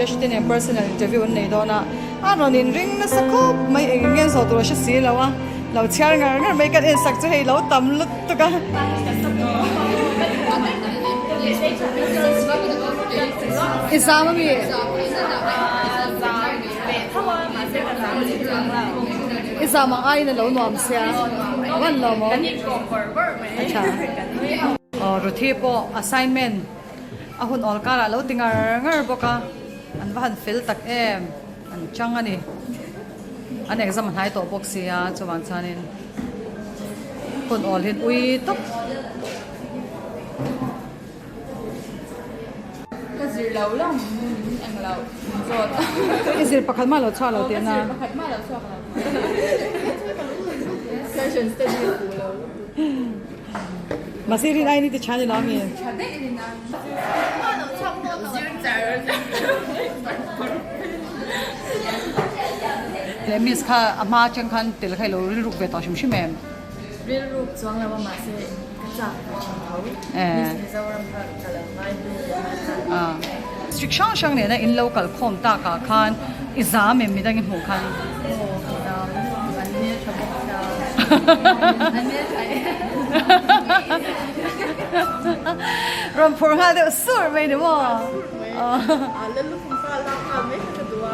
Judge te nen personal interview an nei dawn a, a rawn inring nasa khawp mai eng eng nge zawh tur a hre si lo a, lo chhiar ngar ngar mai kan ensak chu hei lo tam lutuk a. I zam a mi? I zam ang aiin a lo nuam sia, a van lawm awm. A tha. Aw Ruthi pawh assignment a hun awl karah a lo ti ngar ngar bawk a, an va han fel tak em, an chang a ni. An exam a hnai tawh bawk sia chuvang chuanin hun awl hian ui tawp. Ka zir lo lo min eng lo min zawt. I zir pakhat mah lo chhuak lo tihna. Ka zir pakhat mah lo chhuak lo. Session study a pu lo. Mahse rin aiin i ti tha ni lo ami? Tha daih rin a. Mah lo chhuak lo zir char char. Leh miss kha a hma atang khan tel kha i lo rilruk ve tawh hrim hrim em? Rilruk chuang lo a mahse ka chak ve thin tho. Miss Mizoram kha ka lo ngai hlu ve mai kha. District hrang hrang nena in lo kal khawm takah khan i zam em midang i hmuh khan? Aw ka zam an hmel tha bawk sia an hmel tha e. Rawn phur nghal deuh sur mai ni maw? Sur mai. A la lukhum kha a lak nghal mai kha ka duh a.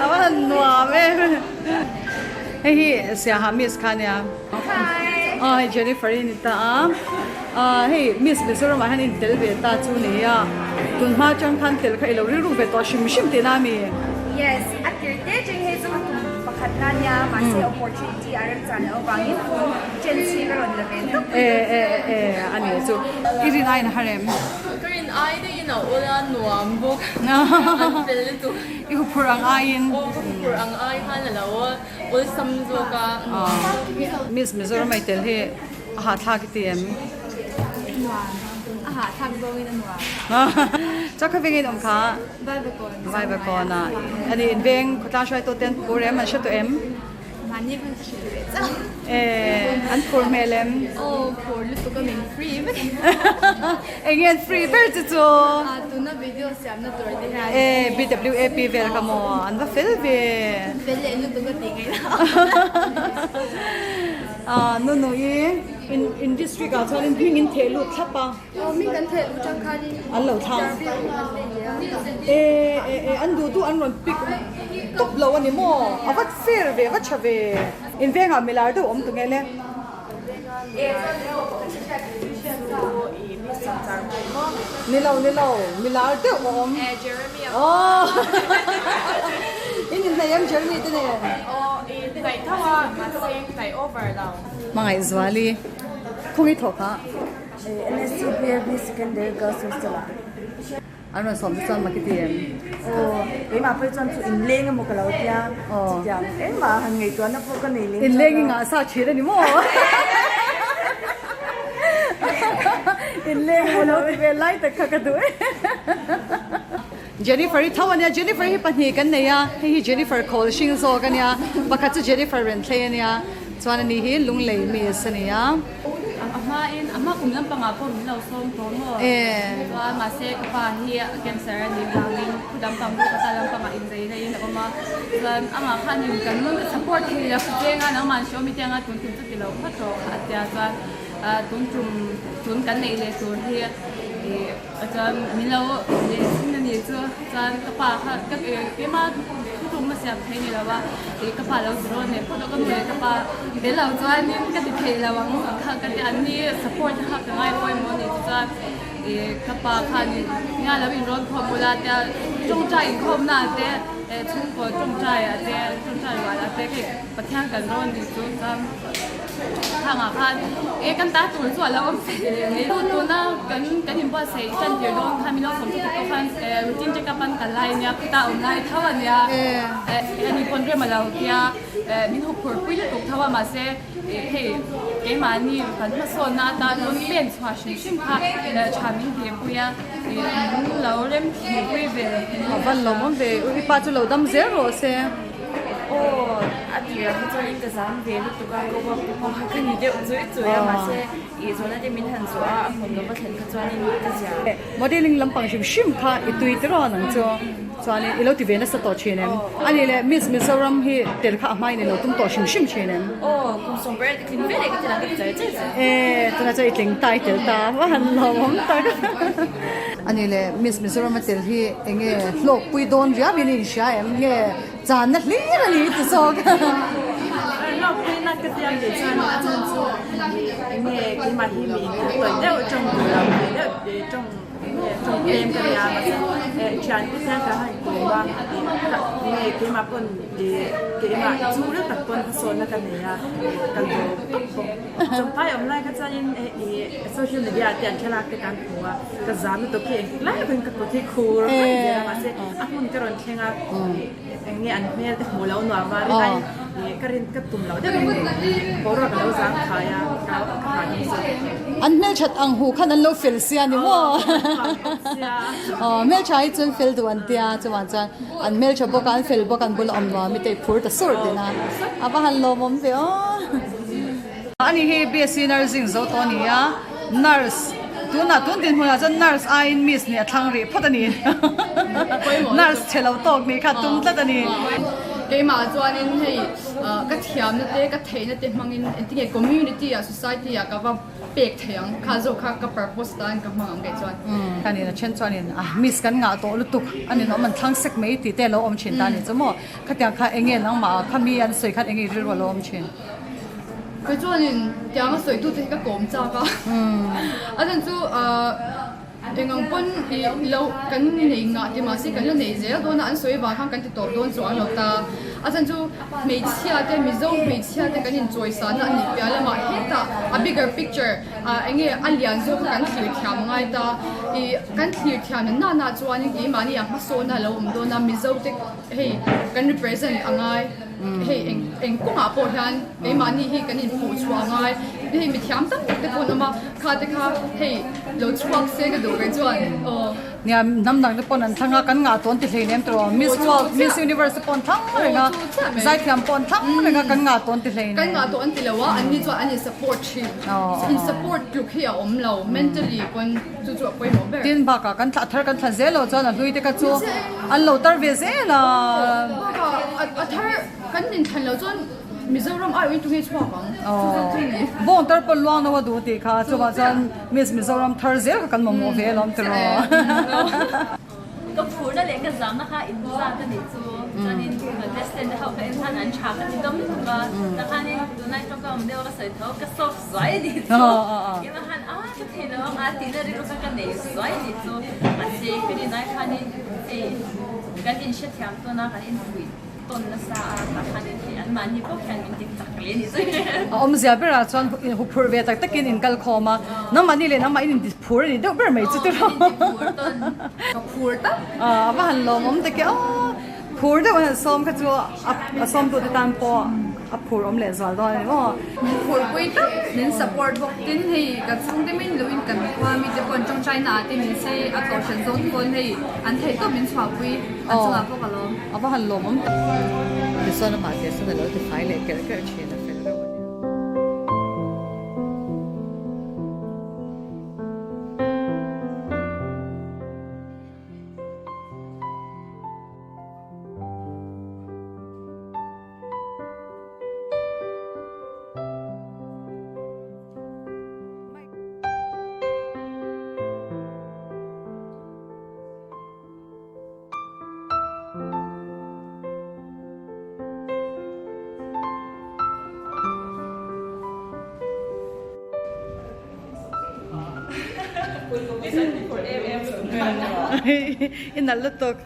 A va han nuam e. Hei hi Siaha Miss kha ania. Hi. Aw hei Jennifer i ni ta a. Ah hei Miss Mizoram ah hian in tel ve ta chu ni a. Tun hma atang khan tel kha i lo rilru ve tawh hrim hrim tihna a mi? Yes, a tir te cheng hei chu tum pakhat na nia mahse opportunity a remchan loh avangin tun chance hi ka rawn la ve tawp. E e e a ni chu. I rin aiin a har em? Ka rin ai deuhin a awl a nuam bawk an fel lutuk. I huphurh ang aiin. Aw ka huphurh ang ai khan a lo awlsam zawk a nuam. Miss Mizoram ai tel hi a hahthlak i ti em? Nuam. A hahthlak zawngin a nuam. Chuan khawi vengin awm kha? Vaivakawn. Vaivakawn ah. Ani inveng khawtlang hruaitu te an phur em? An hre tawh em? Mahni khan ka hrilh ve chauh. Eh, an phur hmel em? Aw, phur lutuk a min free vek. Eng nge an free ber chu chu? Ah, tuna video siamna tur te hian. Eh, BWAP vel kha maw? An va fel ve. Fel leh lutuk a tih ngaih loh. Ah, nu nu i in in district ah chuan in hming in theh lut thlap a. Aw, hming kan theh lut tang khanin An lo thlang. interview an nei leh a. Eh, eh, eh, an duh duh an rawn pick tawp lo a ni maw? A va fair ve, a va tha ve. In vengah milar deuh awm tunge le? Ni lo, ni lo, milar deuh a awm. Aw, in inhnaih em Jeremy te nen? Hmangaihzuali, khawngaih thawh kha. NSCPRB Secondary Girls Hostel ah. An rawn sawm te chuan mak i ti em? Aw, keimah pawh hi chuan chu inleng emaw ka lo tia, chutiang engmah han ngaihtuahna pawh ka nei lem chuan. Inleng i ngah sa thin a ni maw? Inleng emaw lo ti ve lai tak kha ka duh e. Jennifer i tho a nia, Jennifer hi pahnih kan nei a, hei hi Jennifer khawl hring zawk a nia, pakhat chu Jennifer Renthlei a nia, chuan ani hi Lunglei Miss a ni a. A hmain a hma kum lampangah pawh min lo sawm tawh maw? Chuan mahse ka pa hi cancer a nih vangin khu lampang pawh ka ta lampangah inzei laiin a awm a, chuan amah khanin kan support thei lo chenga nangmah an hriawm i tianga tun tum chu ti lo phawt rawh a tia chuan tun tum tun kan neih leh tur hi ih chuan min lo leh thin a nih chu chuan ka pa kha ka keimah thutlukna siam thei ni lo a ih ka pa lo ti rawn leh phawt a ka nu leh ka pa tel lo chuanin ka ti thei lo ang kha ka ti an ni support kha ka ngai pawimawh a nih chu chuan ih ka pa khanin nia lo inrawn khawm ula tia tawngtai inkhawmna te chhungkaw tawngtai ah te tawngtai rual ah te hei Pathian kan rawn nih chu chuan thangah khan e kan ta tur chu a lo awm fe mai tuna kan kan inbuatsaih tan tir dawn khan min lo sawm chu pawh khan routine check up an kal lai ania khawta awm lai tho ania ani pawn rem a lo tia min huphurh pui lutuk tho a mahse hei keimahni kan hmasawnna atan rawn pen chhuah hrim hrim kha tha min tihpui a min lo rem thihpui ve A van lawmawm ve, i pa chu lo dam zel rawh se. Aw. tirah kha chuanin ka zam ve lutuk a, ka uap te pawh kha ka ni deuh chuih chuih a, mahse ih zawhna te min han zawh a, a hmun lo va thlen kha chuanin ka zia. Modeling lampang hrim hrim kha i tui tiraw nang chu chuanin i lo ti ve nasa tawh thin em? Ani leh Miss Mizoram hi tel kha a hmain i lo tum tawh hrim hrim thin em? Aw, kum sawmparek i tling ve leh ka ti lang ka ti char char che. E, tunah chuan i tling ta i tel ta va han lawmawm tak. Ani leh Miss Mizoram a tel hi enge hlawkpui dawn riau in i inhria em? Nge Channa hlir a ni ti zawk. Hlawkpuina ka tia kei chuan a hmun chu enge keimah hi mi inthawk deuh tawng duh lo ve deuh tawng enge tawng tlem ka nia mahse thian te hian ka han kawm a enge keimah pawn keimah chu ril tak pawn hmasawnna ka nei a ka lawm tawp bawk. Chawmpai awm lai kha chuanin social media ah te an thlalak te kan hmu a ka zam lutuk hi engtik lai pawhin ka kut hi khur reng zel a mahse a hmun ka rawn thleng a eng nge an hmel te hmuh lo nuam a rin aiin ka rin ka tum loh deuhin boruak a lo zang thai a ka ka hahdam zawk. An hmelthat ang huh khan an lo fel sia ni maw? Aw hmeltha hi chuan fel duh an tia chuvang chuan an hmeltha bawk a an fel bawk a an bula awm nuam i te i phur ta sur tih na a va han lawmawm ve aw. Ani hi BSc Nursing zo tawh a ni a, nurse tunah tun dinhmunah chuan nurse aiin miss nih a thlang rih phawt a ni. Nurse chhe lo tawk nih kha tum tlat a ni. Keimah chuanin hei ka thiamna te ka theihna te hmangin engtinge community ah society ah ka va pek thei ang kha zawk kha ka purpose tan ka hmang ang kei chuan. Khanin a then chuanin a miss kan ngah tawh lutuk a ninawm an thlang sek mai tih te a lo awm thin ta a ni chu maw. Khatiang kha enge nangmah ah khami an sawi khan enge rilru a lo awm thin. Kei chuanin tiang a sawi tute hi ka kawm chak a, a chhan chu eng ang pawn i lo kan nei ngah ti mahse kan la nei zel dawn a, an sawi avang khan kan ti tawp dawn chuang lo ta. A chhan chu hmeichhia te Mizo hmeichhia te kan inchawi sana a nih piah lamah hetah a bigger picture eng nge a lian zawk kha kan thlir thiam ngai ta. I kan thlir thiam na nana chuanin keimahni ah hmasawnna a lo awm dawn a, Mizo te hei kan represent a ngai. Hei eng eng kawngah pawh hian keimahni hi kan inphuh chhuah a ngai. Hei mithiam tam tak te pawh an awm a, kha te kha hei lo chhuak se ka duh ve chuan aw. Nia hnam dang te paw'n an thlang a, kan ngah tawn ti hlei nem tawh. Miss World, Miss Universe te pawh an thlang reng a, zaithiam pawh an thlang reng a, kan ngah tawn ti hlei nem. Kan ngah tawh an ti lo a, anni chuan an in support thin. In support tluk hi a awm lo, mentally pawn chu chu a pawimawh ber. Tin bakah kan thlah thar kan thlan zel lo chuan a hlui te kha chu an lo tar ve zel a. Bakah a thar kan inthlan lo chuan Mizoram aiawhin tunge chhuak ang? Chu chu chu ni. Bawng tar pawn luang no a duh tih kha chuvah chuan Miss Mizoram thar zel kha kan mamawh ve alawm tiraw. Ka phurna leh ka zamna kha inzat a nih chu. Chuanin contestant te ho ka en khan an tha ka ti dawm lutuk a. Takhanin tunlai tawng ka awm deuh a ka sawi tho ka soft zuai a nih chu. Keimah khan a ka thei lo ang a tihna rilru kha ka nei zuai a nih chu. Mahse ka rinai khanin hei kan inhrethiam tawn a kan infuih tawn nasa a takhanin hei anmahni pawh khian min ti chak hle a nih chu. A awmzia berah chuan huphurh ve tak takin inkal khawm a, nangmahni leh nangmah in intiphur a ni deuh ber mai chu tiraw. Ka phur tak. A va han lawmawm tak e aw. Phur deuh a han sawm kha chu a sawmtu te tan pawh a phur awm leh zual dawn a ni maw. Min phurpui tak, min support bawk tin hei ka chhungte min lo in kan khua mi te pawh an tawngtai na ah te min se a kohhran zawng te pawn hei an theih tawp min chhuahpui an chungah pawh ka lawm. A va han lawmawm tak. Tichuan amah te sawn a lo tifai leh kerh kerh thin a fel reuh a nia. I nalh lutuk.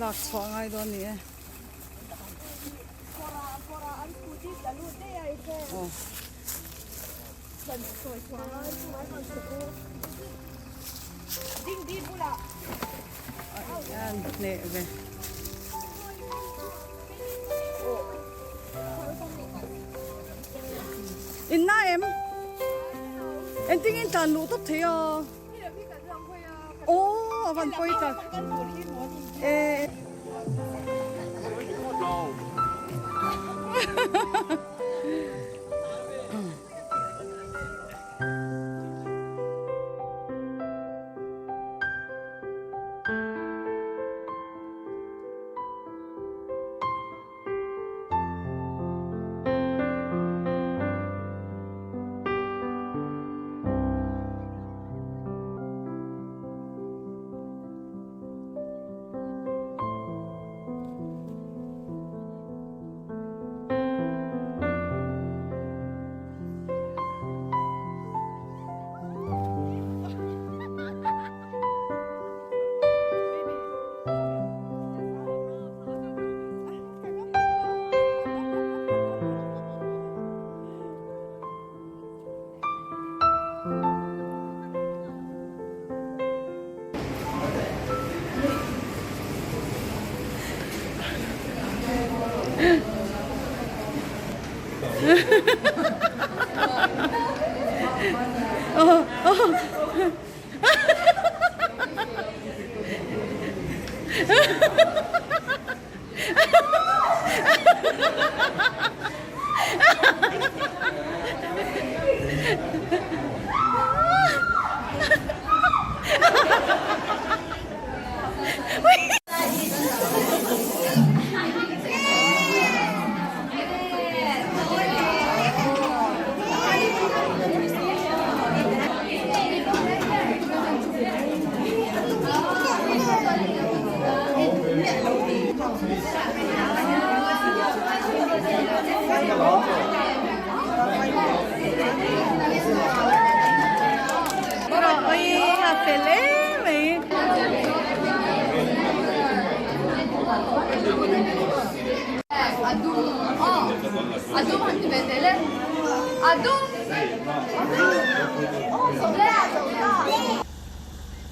Lak chhuah ngai dawn ni e. Aw. An hneh ve. In na em? Engtin in tlan luh tawp thei a? Aw a van pawi tak. E.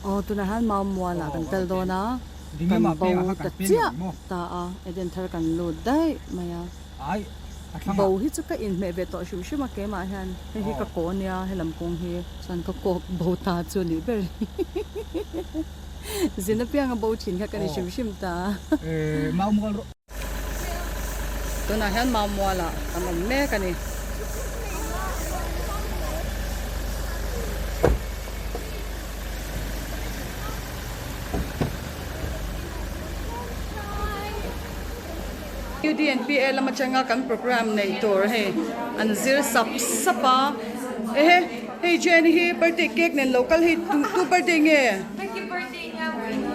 Aw tunah hian mau mualah kan kal dawn a kan bo ta chiah ta a Eden thar kan lut daih mai a bo hi chu ka inhmeh ve tawh hrim hrim a keimah hian hei hi ka kaw ania helam kawng hi chuan ka kawk bo ta chu a nih ber zin apianga bo thin kha ka ni hrim hrim ta a. Tunah hian mau mualah kan awm mek a ni. UDNPA lam atanga kan program neih tur hei an zir sap sap a. Ehe hei Jenny hi birthday cake nen lo kal hei tu birthday nge?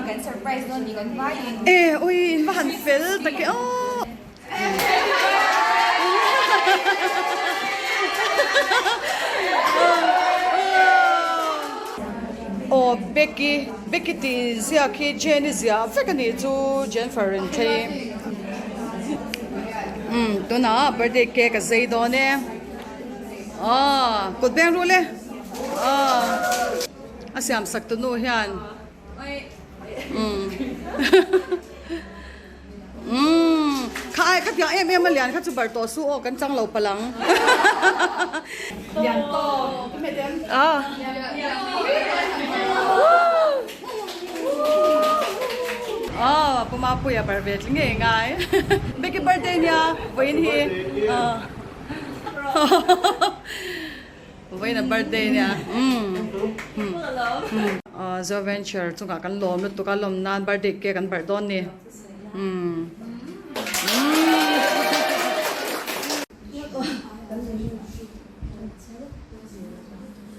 Kan surprise dawn ni kan vaiin. E ui in va han fel tak e aw. Aw Becky Becky tih ziak hi Jenny ziah vek a nih chu Jennifer in thlei. Umm tunah birthday cake a zei dawn e. Aw kut beng rul e. Aw. A siam sak tu nu hian umm kha ai kha tiang em em a lian kha chu bar tawh su aw kan chang lo palang lian tawk ah aw pu Mapuia bar ve tling ngei ngai Becky birthday nia vawiin hi ah. Vawiin a birthday nia umm Zo Venture chungah kan lawm lutuk a lawm nan birthday cake an barh dawn ni umm.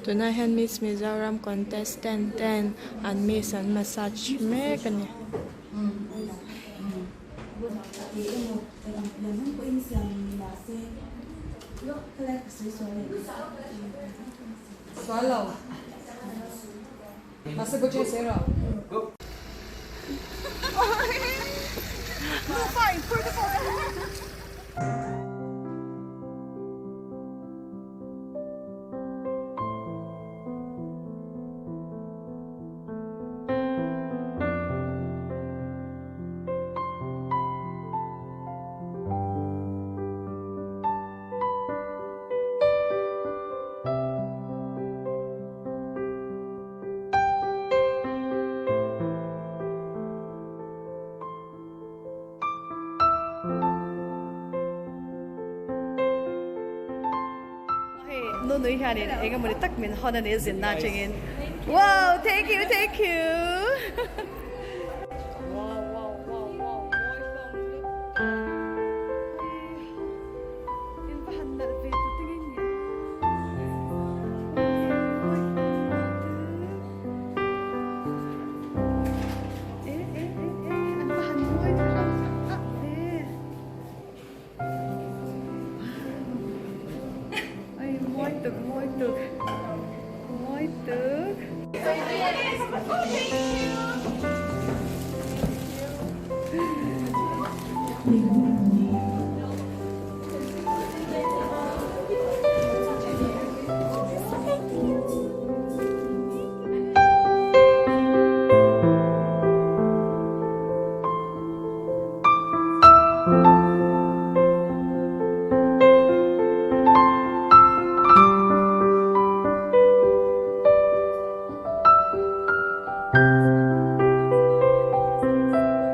Tunah hian Miss Mizoram contestant ten an miss an massage mek a ni. Mahse budget sei rawh. Nufa inphur te pawh ka Hei nunui hianin eng emawni tak min hawn a ni zinna atangin wow thank you thank you wow wow wow wow mawi hlawm lutuk In va han nalh ve tu te ngei nia. E e e e an va han mawi hlawm tak tak ve. Ai mawi tuk mawi tuk mawi tuk.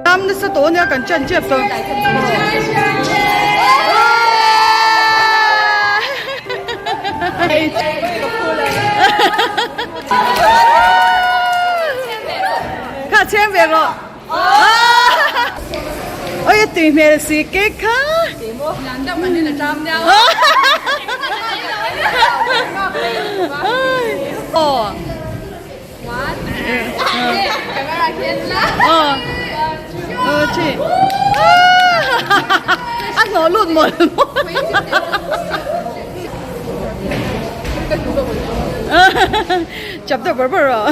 Ram nasa tawh ania kan chan tep tawh. Kha cheng ve rawh. Oi a tui hmel si cake kha. Aw. A hnawh lut mawlh mawlh. Chap deuh ber ber rawh.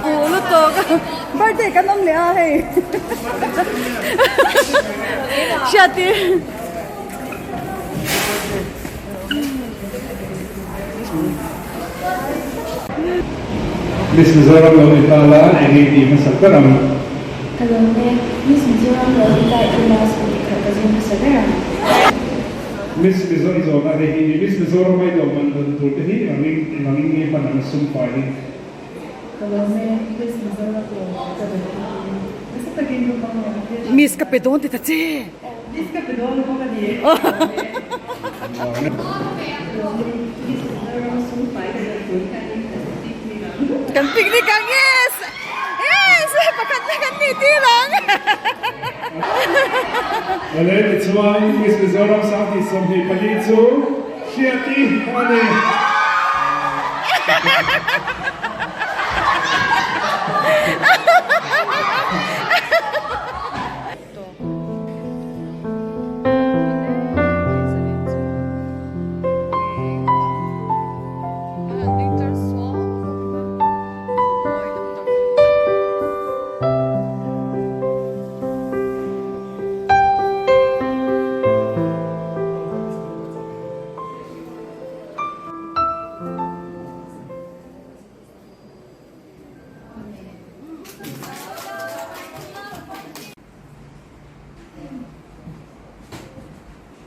Fuh lutuk. Birthday kan awm leh a hei. Hriati. Miss Mizoram lo ni ta la, eng nge tih hmasa ber ang? Ka lawm e, Miss Mizoram lo ni ta ila school khat ka zir hmasa ber ang. Miss Mizo i zawhna te hi Miss Mizoram a i lawm man dawn tur te hi engangin engangin nge hman ang sum fai hi? Ka lawm e, Miss Mizoram lo ka dawn turin nasa takin ka hmang ang. Miss ka pe dawn ti ta che. Miss ka pe dawn bawk a ni. Kan picnic ang yes! Yes! Pakhat na kan tih tir ang. Awle tichuan Miss Mizoram 2024 chu Hriati a ni.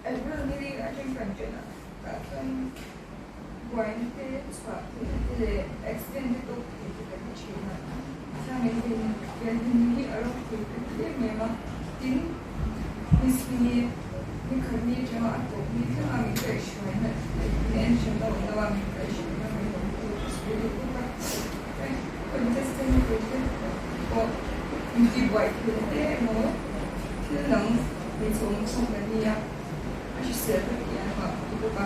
April ni ling atang kan ṭen a tah chuan buaina te chhuah theihna te leh accident te tawk thei te kan ti ṭhin a, chuan in ven venhim hi a ropui ka ti em em a, tin Miss ni ni khat ni aṭanga a tawp ni thleng a min kaihhruaina min en hran loh loh a min kaihhruaina min awm tur ka sawi duh bawk a, chuan contestant tur te pawh intibuai thil te emaw thil dang hmeichhe awm chhuak an ni a, a hrisel ka tih an ngah pui bawk a,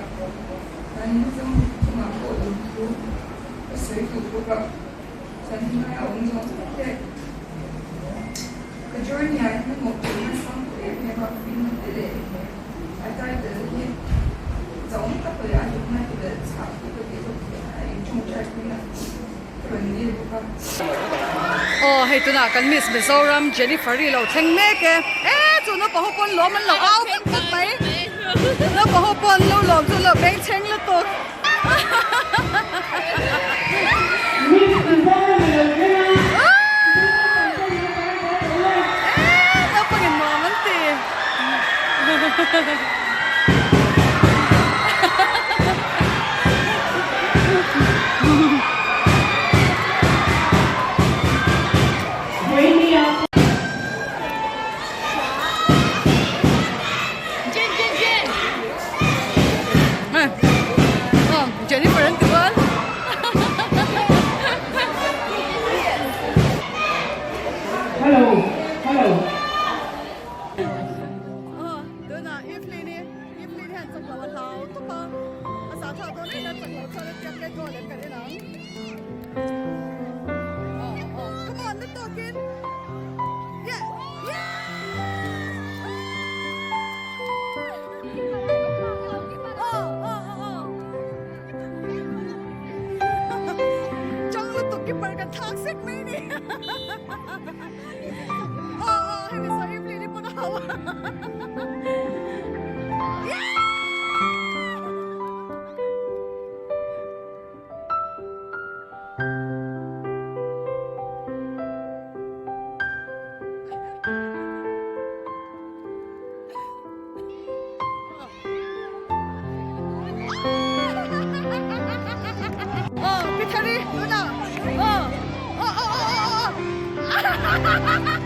chuan zawng chungah pawh lawmthu ka sawi duh bawk a, chuan helaia awm zawng zawng te ka journey ah hian mawhphurhna sang em em a, finna te leh eng eng. A title hi zawng tak leh a hlutna ti belh chhah hi ka tih bawk theih a, in tawngtai pui a ka rawn nil bawk a. Aw hei tunah kan Miss Mizoram Jennifer-i lo thleng mek e. E chu naupang ho pawn lawm an lo au vek vek mai. Naupang ho pawn lo lawm chu lo beng chheng lutuk. Miss Mizoram a lo thleng a. E naupang in nuam an ti. Jennifer an ti rual. Hello, hello. Tunah Evelyn hi Evelyn hian chak lo a hlau tawp a, a zah thlak dawn em a chak lo chuan a tiang let dawn em kan en ang. Aw aw come on let tawkin yeah yeah aw aw aw aw chang lutuk keeper kan thlak sek mai ni. Aw aw hemi saw Evelyn hi pawn a hau a. Aw Pithari tunah aw aw aw aw aw aw.